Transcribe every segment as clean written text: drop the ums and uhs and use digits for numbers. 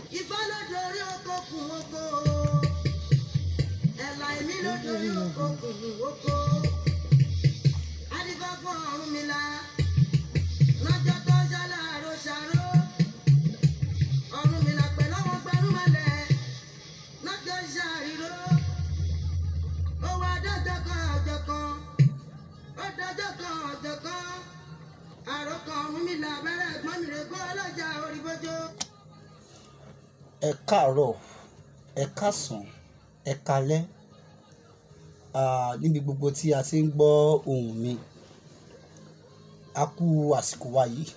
Ifá ló dorí oko kùn oko. Ẹ̀là èmi ló dorí oko kùn oko. Adífá fún Ọ̀rúnmìlà. Lọ́jọ́ tó ṣaláàró ṣàró. Ọ̀rúnmìlà pẹ̀lú àwọn gbarúmọlẹ̀. Lọ́jọ́ ṣàríró. Ó wá dọ́jọ́ kan ọjọ́ kan. Ó dọ́jọ́ kan ọjọ́ kan. Àròkàn Ọ̀rúnmìlà abẹ́rẹ́ ẹ̀gbọ́n mi rè gbọ́ ọlọ́jà orí bójó. Ẹ káàárọ̀, ẹ káàsán, ẹ káalẹ́, níbi gbogbo tí a ti ń gbọ́ ohùn mi. A kú àsìkò wa yìí.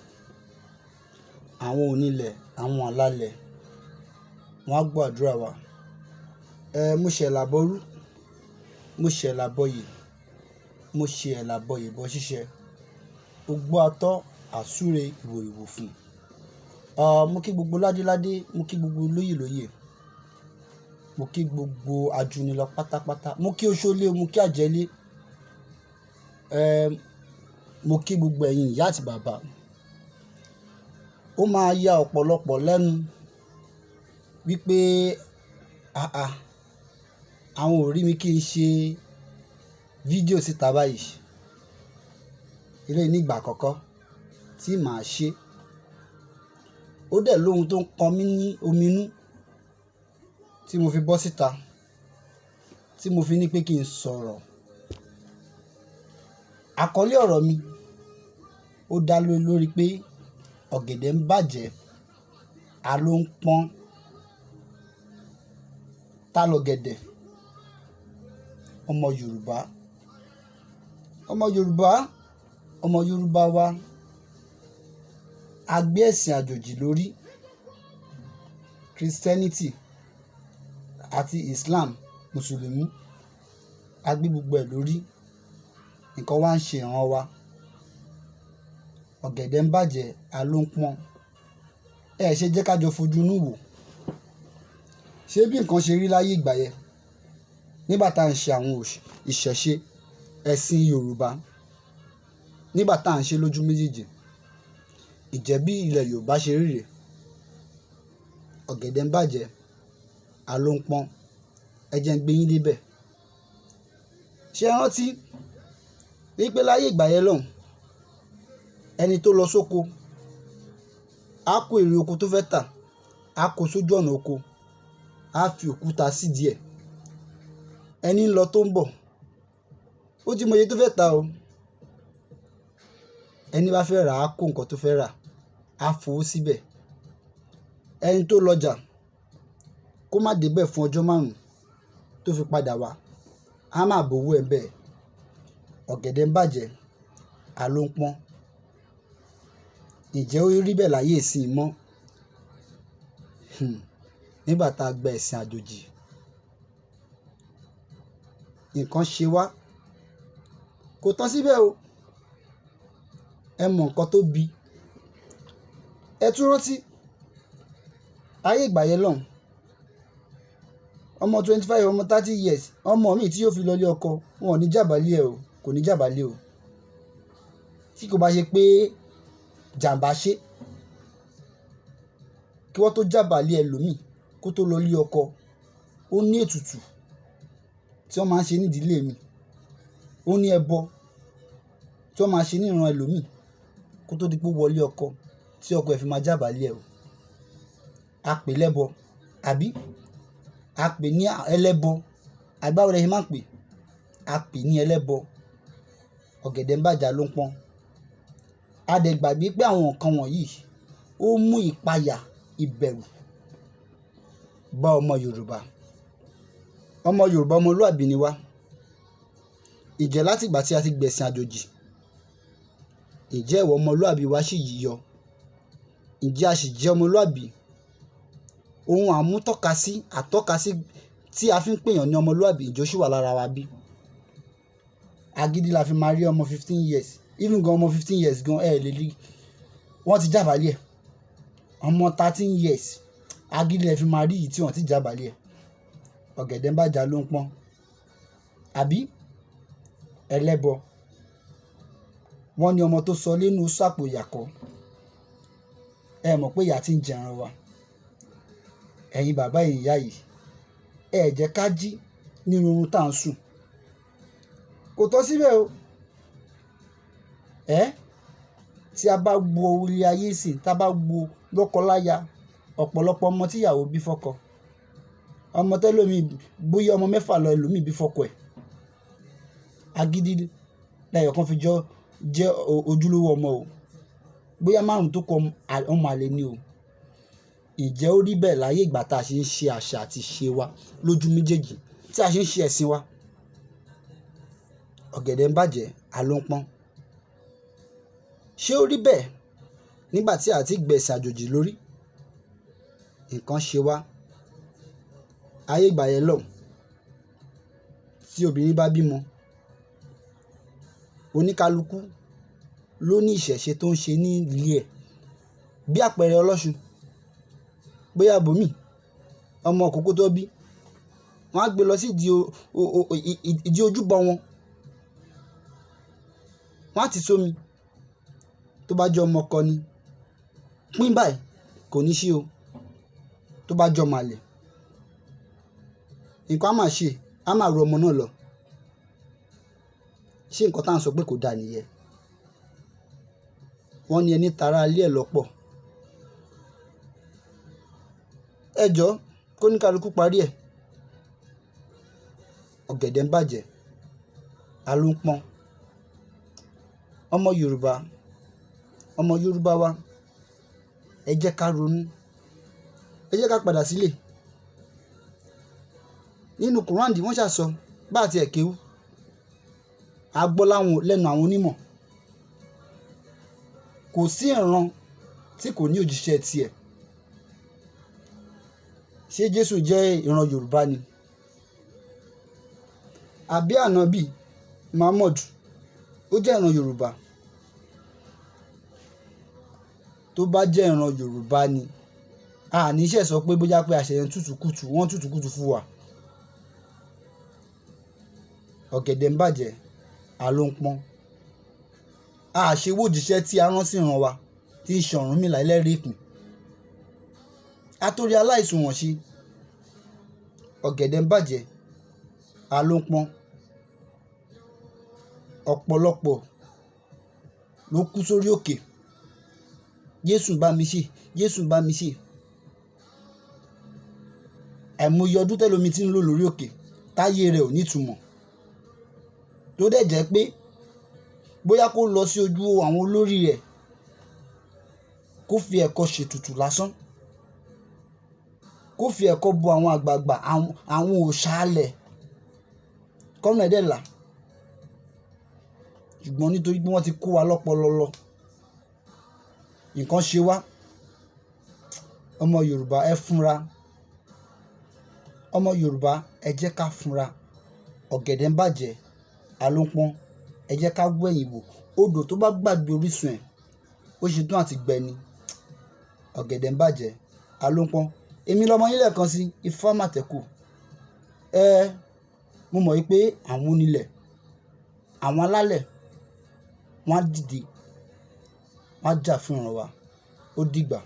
Àwọn onílẹ̀, àwọn alálẹ̀, wọ́n á gbọ́ àdúrà wa. Mo ṣẹ̀ làbọrú, mo ṣẹ̀ làbọyè, mo ṣe ẹ̀làbọyè bọ ṣíṣẹ. Ogbó atọ́, àsúre ìwòrìwò fún. Mo kí gbogbo ládéládé, mo kí gbogbo lóyèlóyè, mo kí gbogbo ajunilọ pátápátá, mo kí oṣólé, mo kí àjẹ́lé, mo kí gbogbo ẹ̀yin ìyá àti bàbá. Ó máa ya ọ̀pọ̀lọpọ̀ lẹ́nu wípé àà, àwọn ò rí mi kí n ṣe fídíò síta báyìí. Eléyìí ní ìgbà àkọ́kọ́ tí màá ṣe. Ó dẹ̀ lóhun tó ń kan mí ní ominú tí mo fi bọ́ síta, tí mo fi ní pé kí n sọ̀rọ̀. Àkọlé ọ̀rọ̀ mi ó dá lé lórí pé ọ̀gẹ̀dẹ̀ ń bàjẹ́, a ló ń pọ́n. Ta lọ̀gẹ̀dẹ̀? Ọmọ Yorùbá. Ọmọ Yorùbá, ọmọ Yorùbá wa. A gbé ẹ̀sìn àjòjì lórí. Christianity àti Islam, Mùsùlùmí. A gbé gbogbo ẹ̀ lórí. Nǹkan wá ń ṣe ìran wa. Ọ̀gẹ̀dẹ̀ ń bàjẹ́, a ló ń pọ́n. Ẹ ṣe jẹ́ ká jọ fojú inú wò. Ṣé bí nǹkan ṣe rí láyé ìgbà yẹn? Nígbà tá à ń ṣe àwọn ìṣẹ̀ṣe ẹ̀sìn Yorùbá. Nígbà tá à ń ṣe lójú méjèèjì. Ìjẹ́ bí ilẹ̀ Yorùbá ṣe rí rè. Ọ̀gẹ̀dẹ̀ ń bàjẹ́, a ló ń pọ́n. Ẹ jẹ́ n gbé yín débẹ̀. Ṣé ẹ rántí wípé láyé ìgbà yẹn lọ́hùn, ẹni tó lọ sóko, á kó èrè oko tó fẹ́ tà, á kó sójú ọ̀nà oko, á fi òkúta sí díẹ̀. Ẹni ń lọ tó ń bọ̀, ó ti mọ iye tó fẹ́ tà o. Ẹni bá fẹ́ rà á kó nǹkan tó fẹ́ rà, á fowó síbẹ̀. Ẹni tó lọjà, kó má dé bẹ̀ fún ọjọ́ márùn-ún tó fi padà wá, á má bowó ẹ̀ bẹ́ẹ̀. Ọ̀gẹ̀dẹ̀ ń bàjẹ́, a ló ń pọ́n. Ǹjẹ́ ó rí bẹ́ẹ̀ láyé ìsín mọ́? Nígbà tá a gba ẹ̀sìn àjòjì, nǹkan ṣe wá. Kò tán síbẹ̀ o. Ẹ mọ nǹkan tó bi. Ẹ tún rántí ayé ìgbà yẹn lọ́hùn. Ọmọ 25, ọmọ 30 years, ọmọ mi tí yóò fi lọ ilé ọkọ, wọn ò ní jàbálé ẹ o, kò ní jàbálé o. Tí kò bá ṣe pé jàǹbá ṣe, kí wọ́n tó jàbálé ẹlòmíì kó tó lọ ilé ọkọ, ó ní ètùtù tí wọ́n máa ń ṣe ní ìdílé mi. Ó ní ẹbọ tí wọ́n máa ṣe ní ìran ẹlòmíì kó tó di pé ó wọlé ọkọ tí ọkọ ẹ̀ fi máa jàbálé ẹ o. A pè lẹ́bọ, àbí? A pè ní ẹlẹ́bọ. Àbí báwo lẹ ṣe máa ń pè? A pè ní ẹlẹ́bọ. Ọ̀gẹ̀dẹ̀ ń bàjẹ́, a ló ń pọ́n. A dẹ̀ gbàgbé pé àwọn nǹkan wọ̀nyí ó mú ìpayà, ìbẹ̀rù bá ọmọ Yorùbá. Ọmọ Yorùbá ọmọlúàbí ni wá. Ǹjẹ́ láti ìgbà tí a ti gbẹ̀sìn àjòjì, ǹjẹ́ ìwà ọmọlúàbí wa ṣì yíyọ? Ǹjẹ́ a sì jẹ́ ọmọlúàbí? Ohun àmútọ́kasí, àtọ́kasí tí a fi ń pèèyàn ní ọmọlúàbí, ǹjẹ́ ó ṣì wà lára wa bí? Agídí la fi máa rí ọmọ 15 years. Even gan ọmọ 15 years gan ẹ lè rí. Wọ́n ti jàbálé ẹ̀. Ọmọ 13 years, agídí lẹ fi máa rí èyí tí wọ́n ti jàbálé ẹ̀. Ọ̀gẹ̀dẹ̀ ń bàjẹ́, a ló ń pọ́n. Àbí? Ẹlẹ́bọ. Wọ́n ní ọmọ tó sọ lẹ́nu sàpò ìyàkọ́. Ẹ mọ̀ pé ìyà tí ń jẹ ẹran wa. Ẹ̀yin bàbá ẹ̀yin ìyá yìí, ẹ jẹ́ ká jí nínú oorun tá à ń sùn. Kò tọ́ síbẹ̀ o. Ẹ́ tí a bá wo ilé ayé ìsìn, tá a bá wo lọ́kọláya, ọ̀pọ̀lọpọ̀ ọmọ tí ìyàwó bí fọ́kọ, ọmọ tẹ́lómi bóyá ọmọ mẹ́fà lọ ẹlòmíì bí fọ́kọ ẹ̀. Agídí lẹ́yọ̀ kan fi jọ jẹ́ ojúlówó ọmọ o. Bóyá márùn-ún tó kọ ọmọ àlè ni o. Ǹjẹ́ ó rí bẹ́ẹ̀ láyé ìgbà tá a ṣe ń ṣe àṣà àti ìṣe wa lójú méjèèjì tí a ṣe ń ṣe ẹ̀sìn wa? Ọ̀gẹ̀dẹ̀ ń bàjẹ́, àlọ́ ń pọ́n. Ṣé ó rí bẹ́ẹ̀ nígbà tí a ti gbẹ̀sìn àjòjì lórí? Nǹkan ṣe wá. Ayé ìgbà yẹn lọ́hùn, tí obìnrin bá bímọ, oníkálukú ló ní ìṣẹ̀ṣe tó ń ṣe ní ilé ẹ̀. Bí àpẹẹrẹ ọlọ́ṣun, bóyá bòmí, ọmọ òkókó tó bí, wọ́n á gbé lọ sí ìdí ojúbọ wọn. Wọ́n á ti sómi. Tó bá jẹ́ ọmọ ọkọ ni, pín báyìí kò ní sí o. Tó bá jẹ́ ọmọ àlè, nǹkan á máa ṣe, á máa ru ọmọ náà lọ. Ṣé nǹkan tá à ń sọ pé kò dáa nìyẹn? Wọ́n ní ẹni tara ilé ẹ̀ lọ́pọ̀. Ẹ jọ̀ọ́, kó ní kálukú parí ẹ̀. Ọ̀gẹ̀dẹ̀ ń bàjẹ́, àlọ́ ń pọ́n. Ọmọ Yorùbá, ọmọ Yorùbá wa, ẹ jẹ́ ká ronú. Ẹ jẹ́ ká padà sílé. Nínú Quran wọ́n ṣà sọ bá àti ẹ̀ kéwú. A gbọ́ láwọn lẹ́nu àwọn onímọ̀. Kò sí ìran tí kò ní òjíṣẹ́ tiẹ̀. Ṣé Jésù jẹ́ ìran Yorùbá ni? Àbí Ànábì Muhammad ó jẹ́ ìran Yorùbá? Tó bá jẹ́ ìran Yorùbá ni, a ní ṣẹ̀ sọ pé bóyá pé àṣẹ yẹn tútùkùtù, wọ́n tútùkùtù fún wa. Ọ̀gẹ̀dẹ̀ ń bàjẹ́, àlọ́ ń pọ́n. A ṣe wò òjíṣẹ́ tí a rán sí ìran wa tí ń ṣe Ọ̀rúnmìlà ẹlẹ́rìí ìpín. A torí aláìsùn wọ̀n ṣe. Ọ̀gẹ̀dẹ̀ ń bàjẹ́, àlọ́ ń pọ́n. Ọ̀pọ̀lọpọ̀ ló kú sórí òkè. Jésù bá mi ṣe, Jésù bá mi ṣe. Àìmọye ọdún tẹ́lómi tí ń lò lórí òkè, táyé rẹ̀ ò ní ìtumọ̀. Tó dẹ̀ jẹ́ pé bóyá kó lọ sí ojú àwọn olórí rẹ̀, kó fi ẹ̀kọ́ ṣètùtù lásán, kó fi ẹ̀kọ́ bo àwọn àgbààgbà, àwọn òòṣà alẹ̀, kọ́nà ẹ̀ dẹ̀ là. Ṣùgbọ́n nítorí pé wọ́n ti kó wa lọ́pọlọ lọ, nǹkan ṣe wá. Ọmọ Yorùbá ẹ fúnra. Ọmọ Yorùbá ẹ jẹ́ ká fúnra. Ọ̀gẹ̀dẹ̀ ń bàjẹ́, àlọ́ ń pọ́n. Ẹ jẹ́ ká wẹ̀yìn wò. Odò tó bá gbàgbé orísun ẹ̀, ó ṣe tán àti gbẹ ni. Ọ̀gẹ̀dẹ̀ ń bàjẹ́, àlọ́ ń pọ́n. Èmi lọmọ yín lẹ́ẹ̀kan sí, Ifá Màtẹ́kù. Ẹ, mo mọ̀ wípé àwọn onílẹ̀, àwọn alálẹ̀, wọ́n á dìde, wọ́n á jà fún ìran wa. Ó dìgbà.